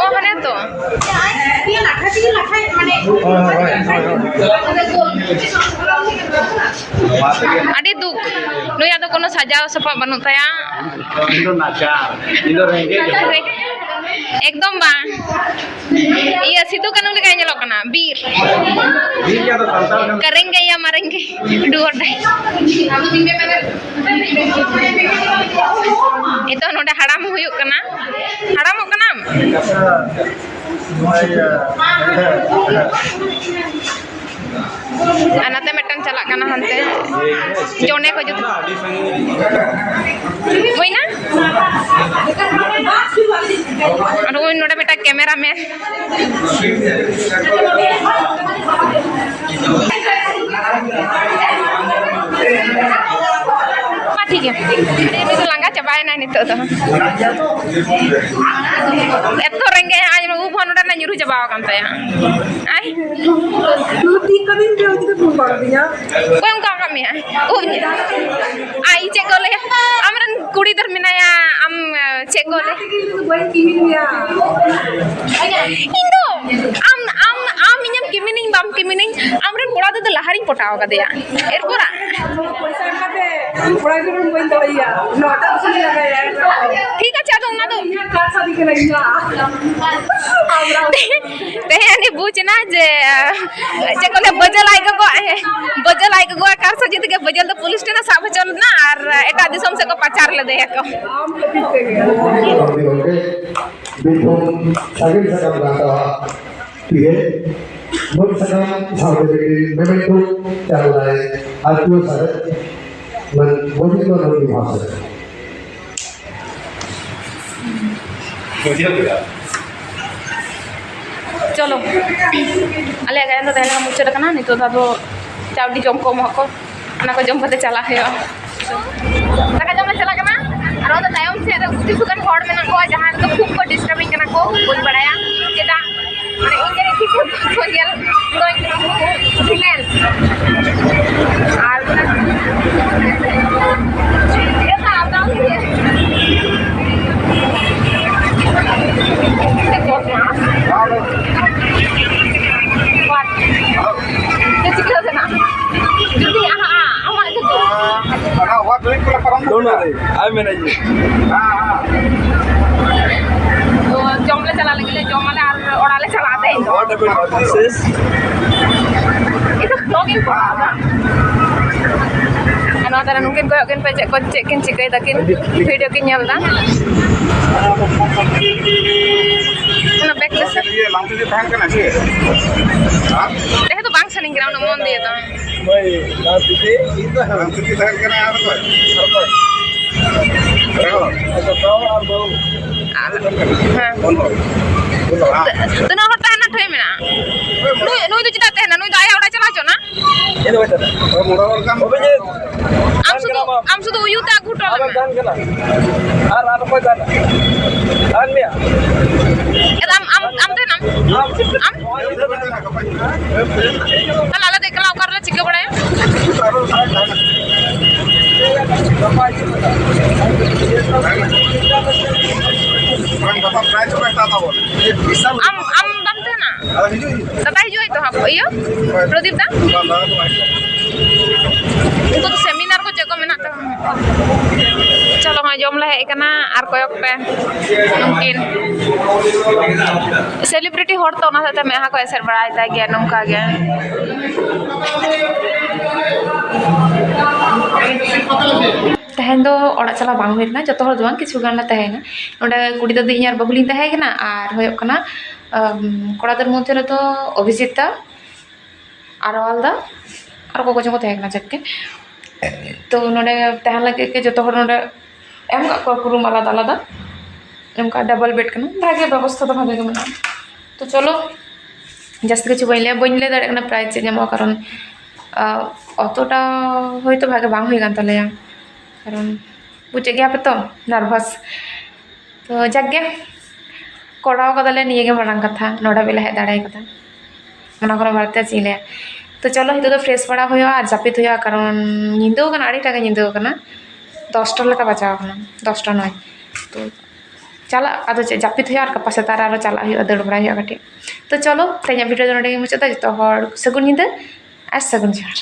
ᱚ, ᱢᱟᱱᱮ ᱛᱚ᱾ ᱟᱹᱰᱤ ᱫᱩᱠ, ᱱᱩᱭᱟᱜ ᱫᱚ ᱠᱳᱱᱳ ᱥᱟᱡᱟᱣ ᱥᱟᱯᱟᱵ ᱵᱟᱹᱱᱩᱜ ᱛᱟᱭᱟ᱾ ᱤᱧ ᱫᱚ ᱱᱟᱪᱟᱨ, ᱤᱧ ᱫᱚ ᱨᱮᱸᱜᱮᱡ ᱦᱚᱲ᱾ ᱮᱠᱫᱚᱢ ᱵᱟᱝ, ᱤᱭᱟᱹ ᱥᱤᱫᱩ ᱠᱟᱹᱱᱩ ᱞᱮᱠᱟᱭ ᱧᱮᱞᱚᱜ ᱠᱟᱱᱟ, ᱵᱤᱨ᱾ ᱵᱤᱨ ᱜᱮ ᱟᱫᱚ ᱥᱟᱱᱛᱟᱲ ᱠᱟᱱᱟ᱾ ᱠᱟᱨᱮᱝᱜᱮ ᱭᱟ ᱢᱟᱨᱮᱝᱜᱮ, do or die᱾ ᱱᱤᱛᱚᱜ ᱱᱚᱰᱮ ᱦᱟᱲᱟᱢ ᱦᱩᱭᱩᱜ ᱠᱟᱱᱟ, ᱦᱟᱲᱟᱢᱚᱜ ᱠᱟᱱᱟᱢ? ᱟᱨ ᱱᱟᱛᱮ ᱢᱤᱫᱴᱟᱝ ᱪᱟᱞᱟᱜ ᱠᱟᱱᱟ ᱦᱟᱱᱛᱮ, ᱡᱚᱱᱮ ᱠᱚ ᱡᱩᱛ᱾ ᱦᱩᱭᱱᱟ? ᱟᱨ ᱩᱱᱤ ᱱᱚᱰᱮ ᱢᱤᱫᱴᱟᱝ ᱠᱮᱢᱮᱨᱟ ᱢᱮᱱ᱾ ᱢᱟ ᱴᱷᱤᱠ ᱜᱮᱭᱟ, ᱩᱱᱤ ᱫᱚ ᱞᱟᱸᱜᱟ ᱪᱟᱵᱟᱭᱮᱱᱟᱭ ᱱᱤᱛᱚᱜ ᱫᱚ᱾ ᱮᱛᱚ ᱨᱮᱸᱜᱮᱡ, ᱟᱡ ᱩᱵ ᱦᱚᱸ ᱱᱚᱰᱮ ᱨᱮᱱᱟᱜ ᱧᱩᱨᱩ ᱪᱟᱵᱟ ᱟᱠᱟᱱ ᱛᱟᱭᱟ᱾ ᱟᱭ᱾ ᱛᱤ ᱠᱟᱹᱢᱤ ᱯᱮ ᱚᱱᱛᱮ ᱯᱷᱳᱱ ᱵᱟᱲᱟ ᱫᱤᱧᱟ᱾ ᱚᱠᱚᱭ ᱚᱱᱠᱟ ᱟᱠᱟᱫ ᱢᱮᱭᱟ? ᱩᱵ ᱧᱩᱨᱩ᱾ ᱟᱭ, ᱪᱮᱫ ᱠᱚ ᱞᱟᱹᱭᱟ? ᱟᱢᱨᱮᱱ ᱠᱩᱲᱤ ᱜᱤᱫᱟᱹᱨ ᱢᱮᱱᱟᱭᱟ, ᱟᱢ, ᱪᱮᱫ ᱠᱚ ᱞᱟᱹᱭᱟ? ᱤᱧ ᱫᱚ ᱵᱟᱹᱧ ᱠᱤᱢᱤᱱ ᱢᱮᱭᱟ᱾ ᱤᱧ ᱫᱚ ᱟᱢ, ᱟᱢ, ᱟᱢ ᱤᱧᱮᱢ ᱠᱤᱢᱤᱱᱤᱧ ᱵᱟᱢ ᱠᱤᱢᱤᱱᱤᱧ, ᱟᱢᱨᱮᱱ ᱠᱚᱲᱟ ᱜᱤᱫᱟᱹᱨ ᱫᱚ ᱞᱟᱦᱟ ᱨᱤᱧ ᱯᱚᱴᱟᱣ ᱠᱟᱫᱮᱭᱟ᱾ ᱮᱨᱯᱚᱨ ᱟ- ᱯᱚᱭᱥᱟ ᱮᱢ ᱠᱟᱛᱮ ᱠᱚᱲᱟ ᱜᱤᱫᱽᱨᱟᱹ ᱵᱟᱹᱧ ᱫᱚᱦᱚᱭᱮᱭᱟ᱾ ᱱᱚᱣᱟᱴᱟᱜ ᱵᱟᱹᱧ ᱞᱟᱜᱟᱭᱟ᱾ ᱴᱷᱤᱠ ᱟᱪᱷᱮ, ᱟᱫᱚ ᱚᱱᱟ ᱫᱚ ᱤᱧᱟᱹᱜ ᱠᱟᱨ ᱥᱟᱹᱨᱤ ᱠᱟᱱᱟ, ᱤᱧᱟᱹᱜ᱾ ᱛᱮᱦᱮᱧ ᱟᱹᱱᱤᱡ ᱵᱩᱡᱽ ᱮᱱᱟ ᱡᱮ, ᱪᱮᱫ ᱠᱚ ᱞᱟᱹᱭᱟ, ᱵᱟᱹᱡᱟᱹᱞ ᱟᱡ ᱜᱚᱜᱚ, ᱵᱟᱹᱡᱟᱹᱞ ᱟᱡ ᱜᱚᱜᱚᱣᱟᱜ ᱠᱟᱨ ᱥᱟᱹᱨᱤ ᱛᱮᱜᱮ ᱵᱟᱹᱡᱟᱹᱞ ᱫᱚ ᱯᱩᱞᱤᱥ ᱴᱷᱮᱱᱮ ᱥᱟᱵ ᱦᱚᱪᱚ ᱞᱮᱱᱟ ᱟᱨ ᱮᱴᱟᱜ ᱫᱤᱥᱚᱢ ᱥᱮᱫ ᱠᱚ ᱯᱟᱪᱟᱨ ᱞᱮᱫᱮᱭᱟᱠᱚ᱾ ᱟᱢ ᱠᱷᱟᱹᱛᱤᱨ ᱛᱮᱜᱮ᱾ ᱜᱚᱢᱠᱮ, ᱵᱤᱨᱵᱷᱩᱢ ᱥᱟᱜᱮᱱ ᱥᱟᱠᱟᱢ ᱜᱟᱶᱛᱟ ᱛᱤᱨᱮ ᱢᱟᱹᱱ ᱥᱟᱠᱟᱢ ᱥᱟᱶᱛᱮ ᱢᱤᱫᱴᱤᱡ memento ᱪᱟᱞ ᱞᱮᱫᱟᱭ ᱟᱨ ᱯᱩᱨᱟᱹ ᱥᱟᱨᱮᱡ ᱢᱟᱹᱱ ᱜᱳᱵᱤᱱᱫᱚ ᱱᱚᱱᱫᱤ ᱢᱚᱦᱟᱥᱚᱭ᱾ ᱪᱚᱞᱚ, ᱟᱞᱮᱭᱟᱜ ᱜᱟᱭᱟᱱ ᱫᱚ ᱛᱟᱦᱮᱸ ᱞᱮᱱᱟ ᱢᱩᱪᱟᱹᱫ ᱟᱠᱟᱱᱟ᱾ ᱱᱤᱛᱚᱜ ᱫᱚ ᱟᱫᱚ ᱪᱟᱣᱰᱤ ᱡᱚᱢ ᱠᱚ ᱮᱢᱚᱜ ᱟᱠᱚ, ᱚᱱᱟ ᱠᱚ ᱡᱚᱢ ᱠᱟᱛᱮ ᱪᱟᱞᱟᱜ ᱦᱩᱭᱩᱜᱼᱟ᱾ ᱫᱟᱠᱟ ᱡᱚᱢ ᱞᱮ ᱪᱟᱞᱟᱜ ᱠᱟᱱᱟ᱾ ᱟᱨ ᱚᱱᱟ ᱛᱟᱭᱚᱢ ᱥᱮᱫ ᱨᱮ ᱠᱤᱪᱷᱩ ᱜᱟᱱ ᱦᱚᱲ ᱢᱮᱱᱟᱜ ᱠᱚᱣᱟ, ᱡᱟᱦᱟᱸ ᱨᱮᱫᱚ ᱠᱷᱩᱵ ᱠᱚ ᱰᱤᱥᱴᱟᱨᱵᱤᱧ ᱠᱟᱱᱟ ᱠᱚ, ᱵᱟᱹᱧ ᱵᱟᱲᱟᱭᱟ ᱪᱮᱫᱟᱜ᱾ ᱢᱟᱱᱮ ᱤᱧ ᱡᱟᱹᱱᱤᱡ ᱴᱷᱤᱠ ᱴᱷᱟᱠ ᱵᱟᱠᱚ ᱧᱮᱞ ᱫᱟᱲᱮᱭᱟᱹᱧ ᱠᱟᱱᱟ᱾ ᱟᱨ ᱚᱱᱟ Don't worry, I'm managing. ᱛᱚ, ᱡᱚᱢ ᱞᱮ ᱪᱟᱞᱟᱜ ᱞᱟᱹᱜᱤᱫ ᱞᱮ ᱡᱚᱢ ᱟᱞᱮ ᱟᱨ ᱚᱲᱟᱜ ᱞᱮ ᱪᱟᱞᱟᱜᱼᱟ ᱛᱮᱦᱮᱧ ᱫᱚ᱾ What about this? ᱤᱧ ᱫᱚ vlog ᱤᱧ ᱠᱚᱨᱟᱣ ᱮᱫᱟ᱾ ᱟᱨ ᱱᱚᱣᱟ ᱫᱷᱟᱨᱮ ᱱᱩᱠᱤᱱ ᱠᱚᱭᱚᱜ ᱠᱤᱱ ᱯᱮ, ᱪᱮᱫ ᱠᱚ, ᱪᱮᱫ ᱠᱤᱱ ᱪᱤᱠᱟᱹᱭ ᱫᱟᱠᱤᱱ, video ᱠᱤᱱ ᱧᱮᱞ ᱮᱫᱟ᱾ ᱚᱱᱟ back ᱨᱮ ᱥᱮ? ᱤᱭᱟᱹ ᱞᱟᱝᱛᱤᱛᱤ ᱛᱟᱦᱮᱱ ᱠᱟᱱᱟ ᱪᱮ? ᱦᱮᱸ? ᱛᱟᱦᱮᱸ ᱫᱚ ᱵᱟᱝ ᱥᱟᱱᱟᱧ ᱠᱟᱱᱟ ᱩᱱᱟᱹᱜ ᱢᱚᱱ ᱫᱤᱭᱮ ᱫᱚ᱾ ᱦᱳᱭ, ᱞᱟᱝᱛᱤᱛᱤ᱾ ᱤᱧ ᱫᱚ ᱞᱟᱝᱛᱤᱛᱤ ᱛᱟᱦᱮᱱ ᱠᱟᱱᱟ ᱟᱨ ᱚᱠᱚᱭ? ᱟᱨ ᱚᱠᱚᱭ? ᱟᱪᱪᱷᱟ, ᱛᱟᱣ ᱟᱨ ᱵᱟᱹᱦᱩ᱾ ᱟᱨ, ᱦᱮᱸ᱾ ᱯᱩᱱ ᱦᱚᱲ᱾ ᱯᱩᱱ ᱦᱚᱲ, ᱦᱮᱸ᱾ ᱛᱤᱱᱟᱹᱜ ᱦᱚᱲ ᱛᱟᱦᱮᱱᱟ ᱴᱷᱟᱹᱭ ᱢᱮᱱᱟᱜᱼᱟ? ᱱᱩᱭ, ᱱᱩᱭ ᱫᱚ ᱪᱮᱫᱟᱜ ᱛᱟᱦᱮᱱᱟ? ᱱᱩᱭ ᱫᱚ ᱟᱭᱟᱜ ᱚᱲᱟᱜ ᱪᱟᱞᱟᱣ ᱦᱚᱪᱚ ᱱᱟ᱾ ᱪᱮᱫ ᱦᱚᱸ ᱵᱟᱭ ᱛᱟᱦᱮᱱᱟ᱾ ᱦᱳᱭ, ᱢᱚᱬᱮ ᱦᱚᱲ ᱜᱟᱱ᱾ ᱚᱵᱷᱤᱡᱤᱛ᱾ ᱟᱢ ᱥᱩᱫᱷᱩ, ᱟᱢ ᱥᱩᱫᱷᱩ ᱩᱭᱩ ᱛᱮ ᱟᱹᱜᱩ ᱦᱚᱴᱚ ᱟᱞᱮ ᱢᱮ᱾ ᱛᱟᱦᱮᱱ ᱠᱟᱱᱟ᱾ ᱟᱨ, ᱟᱨ ᱚᱠᱚᱭ ᱛᱟᱦᱮᱱᱟ? ᱟᱨ ᱢᱤᱭᱟ? ᱮᱫ, ᱟᱢ, ᱟᱢ, ᱟᱢ ᱛᱟᱦᱮᱱᱟᱢ? ᱟᱢ? ᱟᱢ? ᱛᱟᱦᱞᱮ ᱟᱞᱮ ᱫᱚ ᱮᱠᱞᱟ ᱚᱠᱟ ᱨᱮᱞᱮ ᱪᱤᱠᱟᱹ ᱵᱟᱲᱟᱭᱟ? ᱜᱟᱯᱟ prize ᱠᱚ ᱦᱟᱛᱟᱣ ᱛᱟᱵᱚᱱ᱾ ᱟᱢ, ᱟᱢ ᱵᱟᱢ ᱛᱟᱦᱮᱱᱟ? ᱟᱫᱚ ᱦᱤᱡᱩᱜ, ᱦᱤᱡᱩᱜ᱾ ᱫᱟᱫᱟ ᱦᱤᱡᱩᱜ ᱟᱭ ᱛᱚ ᱦᱟᱸᱜ, ᱤᱭᱟᱹ? ᱦᱳᱭ᱾ ᱯᱨᱚᱫᱤᱯ ᱫᱟ? ᱵᱟᱝ, ᱫᱟᱫᱟ ᱫᱚ ᱵᱟᱭ ᱦᱤᱡᱩᱜᱼᱟ᱾ ᱩᱱᱠᱩ ᱫᱚ seminar ᱠᱚ ᱪᱮᱫ ᱠᱚ ᱢᱮᱱᱟᱜ ᱛᱟᱠᱚᱣᱟ᱾ ᱪᱚᱞᱚ, ᱦᱚᱸᱜᱼᱚᱭ ᱡᱚᱢ ᱞᱮ ᱦᱮᱡ ᱟᱠᱟᱱᱟ ᱟᱨ ᱠᱚᱭᱚᱜ ᱯᱮ ᱱᱩᱠᱤᱱ᱾ Celebrity ᱦᱚᱲ ᱛᱚ, ᱚᱱᱟ ᱦᱚᱛᱮᱡ ᱛᱮ ᱢᱮᱫᱦᱟ ᱠᱚ ᱮᱥᱮᱫ ᱵᱟᱲᱟᱭ ᱛᱟᱭ ᱜᱮᱭᱟ ᱱᱚᱝᱠᱟ ᱜᱮ᱾ ᱛᱮᱦᱮᱧ ᱫᱚ ᱚᱲᱟᱜ ᱪᱟᱞᱟᱣ ᱵᱟᱝ ᱦᱩᱭ ᱞᱮᱱᱟ, ᱡᱚᱛᱚ ᱦᱚᱲ ᱫᱚ ᱵᱟᱝ, ᱠᱤᱪᱷᱩ ᱜᱟᱱ ᱞᱮ ᱛᱟᱦᱮᱸᱭᱮᱱᱟ᱾ ᱱᱚᱸᱰᱮ ᱠᱩᱲᱤ ᱫᱟᱫᱟ, ᱤᱧ ᱟᱨ ᱵᱟᱹᱦᱩ ᱞᱤᱧ ᱛᱟᱦᱮᱸ ᱠᱟᱱᱟ, ᱟᱨ ᱦᱩᱭᱩᱜ ᱠᱟᱱᱟ, ᱟᱢ, ᱠᱚᱲᱟ ᱜᱤᱫᱟᱹᱨ ᱢᱚᱫᱽᱫᱷᱮ ᱨᱮᱫᱚ ᱚᱵᱷᱤᱡᱤᱛ ᱫᱟ, ᱟᱨ ᱟᱞᱟᱫᱟ ᱟᱨ ᱚᱠᱚᱭ ᱠᱚᱪᱚ ᱠᱚ ᱛᱟᱦᱮᱸ ᱠᱟᱱᱟ, ᱡᱟᱠ ᱜᱮ᱾ ᱛᱚ ᱱᱚᱰᱮ ᱛᱟᱦᱮᱱ ᱞᱟᱹᱜᱤᱫ ᱜᱮ ᱡᱚᱛᱚ ᱦᱚᱲ ᱱᱚᱰᱮ ᱮᱢ ᱠᱟᱜ ᱠᱚᱣᱟ ᱠᱚ room ᱟᱞᱟᱫᱟ ᱟᱞᱟᱫᱟ, ᱚᱱᱠᱟ double bed ᱠᱟᱱᱟ᱾ ᱵᱷᱟᱜᱮ ᱵᱮᱵᱚᱥᱛᱷᱟ ᱫᱚ ᱵᱷᱟᱜᱮ ᱜᱮ ᱢᱮᱱᱟᱜᱼᱟ᱾ ᱛᱚ ᱪᱚᱞᱚ, ᱡᱟᱹᱥᱛᱤ ᱠᱤᱪᱷᱩ ᱵᱟᱹᱧ ᱞᱟᱹᱭᱟ, ᱵᱟᱹᱧ ᱞᱟᱹᱭ ᱫᱟᱲᱮᱭᱟᱜ ᱠᱟᱱᱟ prize ᱪᱮᱫ ᱧᱟᱢᱚᱜᱼᱟ, ᱠᱟᱨᱚᱱ, ᱟ, ᱚᱛᱚᱴᱟ ᱦᱚᱭᱛᱳ ᱵᱷᱟᱜᱮ ᱵᱟᱝ ᱦᱩᱭ ᱠᱟᱱ ᱛᱟᱞᱮᱭᱟ, ᱠᱟᱨᱚᱱ ᱵᱩᱡᱮᱫ ᱜᱮᱭᱟ ᱯᱮ ᱛᱚ, nervous᱾ ᱛᱚ ᱡᱟᱠ ᱜᱮ, ᱠᱚᱨᱟᱣ ᱠᱟᱫᱟᱞᱮ, ᱱᱤᱭᱟᱹ ᱜᱮ ᱢᱟᱨᱟᱝ ᱠᱟᱛᱷᱟ, ᱱᱚᱰᱮ ᱦᱟᱹᱵᱤᱡ ᱞᱮ ᱦᱮᱡ ᱫᱟᱲᱮ ᱠᱟᱫᱟ᱾ ᱚᱱᱟ ᱠᱷᱚᱱ ᱵᱟᱹᱲᱛᱤ ᱪᱮᱫ ᱤᱧ ᱞᱟᱹᱭᱟ? ᱛᱚ ᱪᱚᱞᱚ, ᱱᱤᱛᱚᱜ ᱫᱚ fresh ᱵᱟᱲᱟ ᱦᱩᱭᱩᱜᱼᱟ ᱟᱨ ᱡᱟᱹᱯᱤᱫ ᱦᱩᱭᱩᱜᱼᱟ, ᱠᱟᱨᱚᱱ ᱧᱤᱫᱟᱹ ᱠᱟᱱᱟ, ᱟᱹᱰᱤᱴᱟ ᱜᱮ ᱧᱤᱫᱟᱹ ᱠᱟᱱᱟ, ᱫᱚᱥᱴᱟ ᱞᱮᱠᱟ ᱵᱟᱡᱟᱣ ᱠᱟᱱᱟ, ᱫᱚᱥᱴᱟ ᱱᱚᱭ᱾ ᱛᱚ ᱪᱟᱞᱟᱜ, ᱟᱫᱚ ᱪᱮᱫ, ᱡᱟᱹᱯᱤᱫ ᱦᱩᱭᱩᱜᱼᱟ ᱟᱨ ᱜᱟᱯᱟ ᱥᱮᱛᱟᱜ ᱨᱮ ᱟᱨᱚ ᱪᱟᱞᱟᱜ ᱦᱩᱭᱩᱜᱼᱟ, ᱫᱟᱹᱲ ᱵᱟᱲᱟᱭ ᱦᱩᱭᱩᱜᱼᱟ ᱠᱟᱹᱴᱤᱡ᱾ ᱛᱚ ᱪᱚᱞᱚ, ᱛᱮᱦᱮᱧᱟᱜ video ᱫᱚ ᱱᱚᱰᱮ ᱜᱮᱧ ᱢᱩᱪᱟᱹᱫᱟ᱾ ᱡᱚᱛᱚ ᱦᱚᱲ ᱥᱟᱹᱜᱩᱱ ᱧᱤᱫᱟᱹ ᱟᱨ ᱥᱟᱹᱜᱩᱱ ᱡᱚᱦᱟᱨ᱾